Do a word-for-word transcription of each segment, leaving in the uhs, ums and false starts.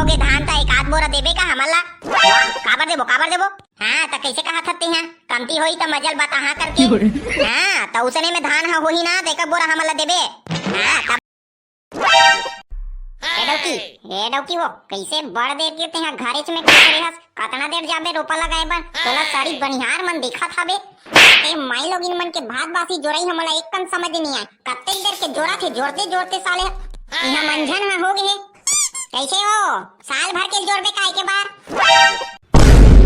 होगे धान, त एक आध बोरा देबे का हमन ला? वाह, काबर देबो, काबर देबो? हाँ, त कइसे कहत हस तेहा? कमती होई त मजल बताहा करके। हाँ, त उसने में धान ह होही ना, त एक बोरा हमन ला देबे। हाँ, तब ए डौकी, ए डौकी वो, कइसे बड़ देर के तेहा घरेच में खड़े हस? कतना देर जाबे रोपा लगाए बर? तोला सारी बनिहार मन दिखत हवे। ए माई लोगिन मन के भात बासी जोरई हमला एक कन समझ नइ आय। कतेक देर के जोरत हे, जोरते जोरते साले इहाँ मंझन ह हो गे हे। कइसे हो? साल भर के जोरबे काय के बार?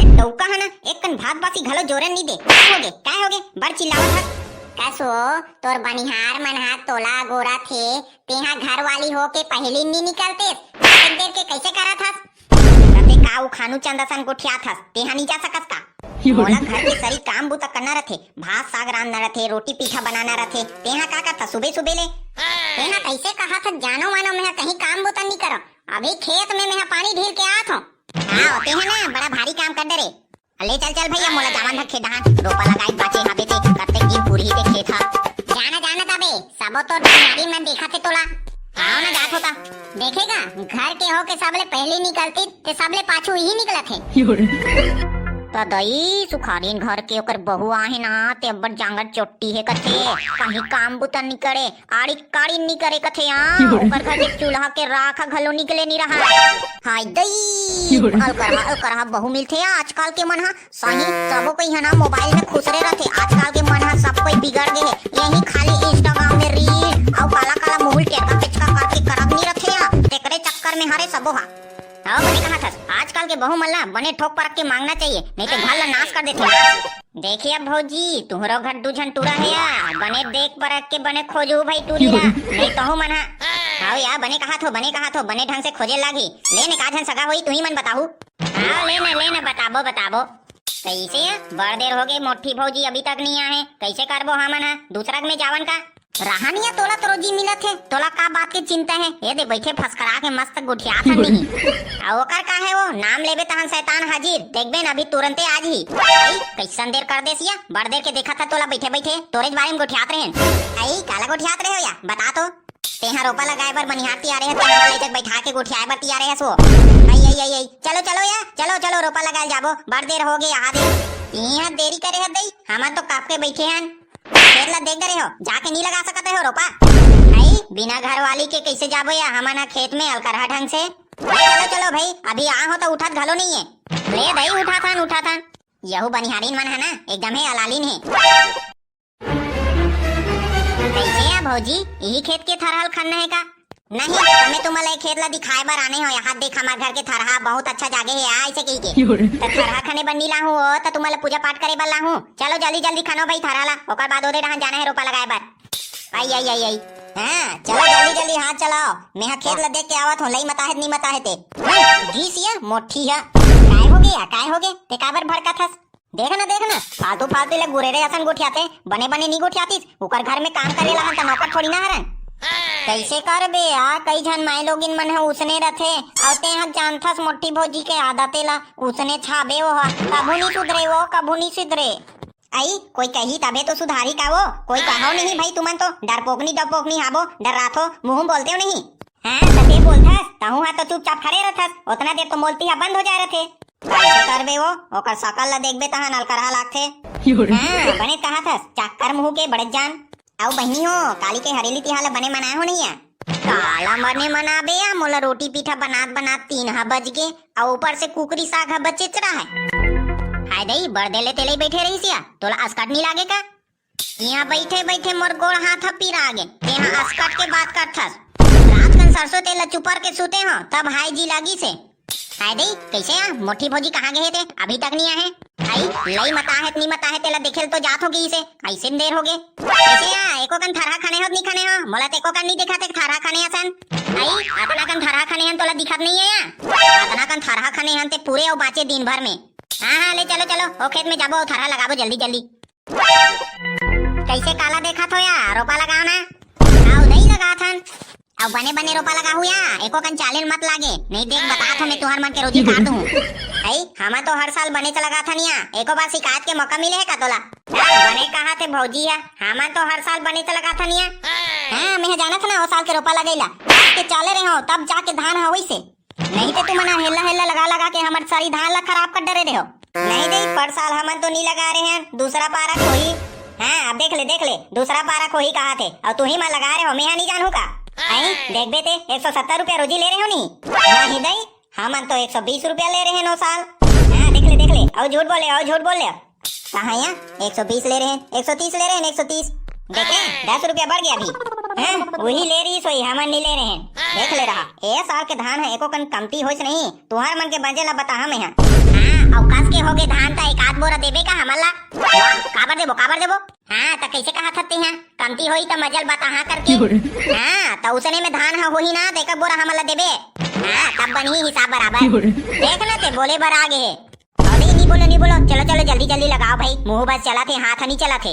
ए डौका ह ना, एक कन भात बासी घलो जोरन नइ दे। काय होगे? काय होगे? बड़ चिल्लावत हस। कस वो, तोर बनिहार मन ह तोला अगोरत हे, तेहा घरवाली होके पहिली नइ निकलतेस। कतेक देर के कइसे करत हस? तब ते का उखानू चंद असन गोठियात हस? तेहा नइ जा सकस का? मोला घर के सरी काम बूता करना रथे, भात साग रांधना रथे, रोटी पीठा बनाना रथे, तेहा का करथस सुबे सुबे ले? तेहा कइसे कहत हस, जानो मानो मेहा कहीं काम बूता नइ करंव। अभी खेत में मेहा पानी ढील के आत हंव। हाँ, तेहा ना बड़ा भारी काम कर डरे। ले चल, चल भइया, मोला जावन दे खेत डहान, रोपा लगाई बाचे हाबे ते, कतेक दिन पुरही ते खेत ह। जाना, जाना तबे, सबो तोर बनिहारिन मन देखत हे तोला। आओ ना, जात होता। देखेगा, घर के होके सबले पहिली निकलती, ते सबले पाछू इही निकलत हे। त दई, सुखारिन घर के ओकर बहू आहे ना, ते अब्बड़ जांगर चोट्टी हे कथे, कहीं काम बुता निकले, आड़ी काड़ी नइ करे कथे आ, ओकर घर के चूल्हा के राख घलो निकले नइ रहय। हाय दई, अलकरहा, अलकरहा बहू मिलथे आ आजकल के मन ह। सही, सबो कोई ह ना मोबाइल में खुसरे रथे। आजकल के मन ह सब कोई बिगड़ गे हे। यही खाली Instagram में reel अउ काला काला मुहुल टेरका पेचका करके करत नइ रथे आ, तेकरे चक्कर में हरे सबो ह। अउ बने कहत हस, आजकल के बहू मन ला बने ठोक परख के मांगना चाहिए, नहीं तो घर ला नाश कर देथे। देखिए भौजी, तुहरो घर दू झन टूरा हे या, बने देख परख के बने खोजहू भाई टूरी ला, नहीं तहू मन हा। हव या, बने कहत हो, बने कहत हो, बने ढंग से खोजे लागही। ले ने का झन सगा होई, तुही मन बताहू। हाँ, ले ने, ले ने, बताबो, बताबो। कइसे या? बड़ देर होगे, मोठी भौजी अभी तक नहीं आहे, कइसे करबो हमन हा? दूसरा के में जावन का? रहनिया तोला तो रोजी मिलत हे, तोला का बात के चिंता हे? ए दे बइठे फसकरा के मस्त गोठियात हन नहीं। अउ ओकर का हे वो? नाम लेबे तहन शैतान हाजिर, देखबे न अभी तुरंते आ जही। भाई, कइसन देर कर देस या? बड़ देर के देखत ह तोला बइठे बइठे, तोरेच बारे में गोठियात रहेन। आई, काला गोठियात रहे हो या? बता तो। तेहा रोपा लगाए बर बनिहार तियारे हे, तेहा ले जग बइठा के गोठियाए बर तियारे हस वो। आई, आई, आई, आई। चलो, चलो या, चलो, चलो रोपा लगाए जाबो, बड़ देर होगे, आ दे। इहाँ देरी करे हस दई, हमन तो काप के बइठे हन। खेत ला देख डरे हो, जाके नहीं लगा सकत हो रोपा। भाई, बिना घर वाली के कइसे जाबो या हमन ह खेत में अलकरहा ढंग से? ले चलो, चलो भाई, अभी आ हो तो उठत घलो नहीं है। ले दई, उठाथन, उठाथन। यहू बनिहारिन मन है ना, एकदम हे अलालिन हे। कइसे या भौजी, इही खेत के थरहा ल खनना हे का? नहीं, मैं तुम्हां ला ए खेत ला दिखाए बर आने हो। यहाँ देख, हमार घर के थरहा बहुत अच्छा जागे हे, आ, ऐसे कही के। त थरहा खने बर नी लाहूं हो, त तुम्हां ला पूजा पाठ करे बर लाहूं। चलो जल्दी जल्दी खनो भाई थरहा ला, ओकर बाद ओदे डहान जाना हे रोपा लगाए बर। आई, आई, आई, आई। हाँ, चलो जल्दी जल्दी हाथ चलाओ। मैं हा खेत ला देख के आवत हूँ, लई मताहे त नी मताहे ते। हाँ, घीस या मोठी हा। काय होगे या, काय होगे? ते काबर भड़कत हस? देख ना, देख ना, फालतू फालतू ले गुरेरे असन गोठियाथे, बने बने नी गोठियातिस, ओकर घर में काम करे ला हन त नौकर थोड़ी ना हरन। कइसे करबे या, कई झन माई लोगिन मन ह उसने रथे, अउ ते ह जानथस मोठी भौजी के आदते ला, उसने छाबे वो ह, कभू नी सुधरे वो, कभू नी सुधरे। आई, कोई कही तभे तो सुधारी का वो, कोई कहो नहीं भाई तुमन तो, डरपोकनी डरपोकनी हाबो, डर्राथो, मुंह बोलते हो नहीं। हाँ, त ते बोलथस, तहूँ हा तो चुपचाप खड़े रथस, ओतना देर तो मोलती हा बंद हो जाए रथे। कइसे करबे वो? ओकर सकल ला देखबे तहां अलकरहा लागथे। हाँ, बने कहत हस, चक्कर मुहू के बड़े जान। अउ बहिनी हो, काली के हरेली तिहार ला बने मनाए हो नहीं या? काला बने मनाबे या, मोला रोटी पीठा बनात बनात तीन हा बज गे, अउ ऊपर से कुकरी साग हा बचेच रहा है। हाय दई, बड़ देले तेले बैठे रहिस या, तोला असकट नहीं लागे का? इहाँ बइठे बइठे मोर गोड़ हाथ ह पिरा गे। तेहा असकट के बात करथस। रात कन सरसों तेल ल चुपर के सुते हंव, तब हाय जी लागिस हे। हाय दई, कइसे आ? मोठी भौजी कहाँ गे हे ते? अभी तक नी आहे। आई, लई मताहे त नी मताहे, तेला देखे ल तो जात हो गिस हे। अइसे म देर होगे। कइसे आ? एको कन थरहा खने हो त नी खने हो? मोला त एको कन नी दिखत हे थरहा खने असन। आई, अतना कन थरहा खने हन तोला दिखत नइ हे या? अतना कन थरहा खने हन ते पूरे अउ बाँचे दिन भर में। हाँ, हाँ, ले चलो, चलो, ओ खेत में जाबो, थरहा लगाबो जल्दी, जल्दी। कइसे काला देखत हो या? रोपा लगाओ ना। आओ, दई लगाथन। अउ बने बने रोपा लगाहू या, एको कन चाले ल मत लागे। नहीं देख, बतात हो मैं तुहर मन के रोजी काट दूँ। अई, हमन तो हर साल बनेच लगाथन या, एको बार शिकायत के मौका मिले हे का तोला? बने कहा थे भौजी या, हमन तो हर साल बनेच लगाथन या। हाँ, मैं जानत ना, ओ साल के रोपा लगेला। के चाले रहे हो, तब जाके धान ह होइसे। नहीं ते तुमन ह हेल्ला हेल्ला लगा लगा के हमर सारी धान ला खराब कर डरे रहे हो। नहीं दई, पर साल हमन तो नी लगा रहे हैं, दूसरा पारा कोई। हाँ, अब देख ले, देख ले, दूसरा पारा कोई कहा थे, और तू ही मन लगा रहे हो, मैं नी जानू का? आई देखबे ते, एक सौ सत्तर रुपया रोजी ले रहे हो नी? नहीं दई, हमन तो एक सौ बीस रुपया ले रहे हैं नौ साल। हाँ, देख ले, देख ले, और झूठ बोले, और झूठ बोल ले। कहाँ या? एक सौ बीस ले रहे हैं, एक सौ तीस ले रहे हैं, एक सौ तीस। देखे, दस रुपया बढ़ गया अभी। हैं? वही ले रही सोई, हमन नहीं ले रहे हैं। देख ले रहा, ए साल के धान है, एको कन कमती होइस नहीं। तुहार मन के बजे ला बताहा मैं हा। हाँ, अउ कस के होगे धान, त एक आध बोरा देबे का हमन ला? वाह, काबर देबो, काबर देबो? हाँ, त कैसे कहा थते हैं? कमती होई त मजल बताहा करके। हाँ, त उसने में धान ह होही ना, त एक बोरा हमन ला देबे। हाँ, तब बनही हिसाब बराबर। देख ना ते बोले बर आ गे हे। अरे, नी बोलो, नी बोलो, चलो, चलो, जल्दी, जल्दी लगाओ भाई, मुंह बस चला थे, हाथ नहीं चला थे।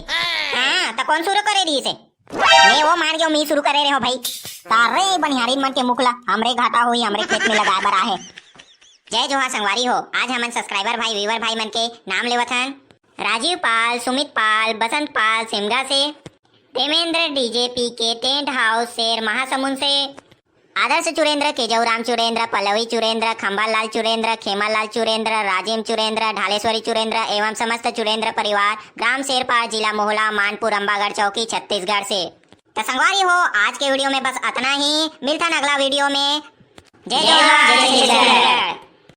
हाँ, त कौन शुरू करे रही से? मैं वो मान गयो, मैं शुरू करे रहे हो भाई। सारे बनिहारिन मन के मुखला, हमरे घाटा होई, हमरे खेत में लगाए बर आहे। जय जोहार संगवारी हो, आज हमन सब्सक्राइबर भाई, व्यूअर भाई मन के नाम लेवत हन। राजीव पाल, सुमित पाल, बसंत पाल, सिमगा से, देवेंद्र डीजेपी के टेंट हाउस शेर महासमुंद से, आदर्श चुरेंद्र, केजऊ राम चुरेंद्र, पल्लवी चुरेंद्र, खंबालाल चुरेंद्र, खेमालाल चुरेंद्र, राजिम चुरेंद्र, ढालेश्वरी चुरेंद्र एवं समस्त चुरेंद्र परिवार, ग्राम शेरपार, जिला मोहला, मानपुर, अम्बागढ़ चौकी, छत्तीसगढ़ से। तो संगवारी हो, आज के वीडियो में बस अतना ही। मिलथन अगला वीडियो में। जय जोहार, जय छत्तीसगढ़।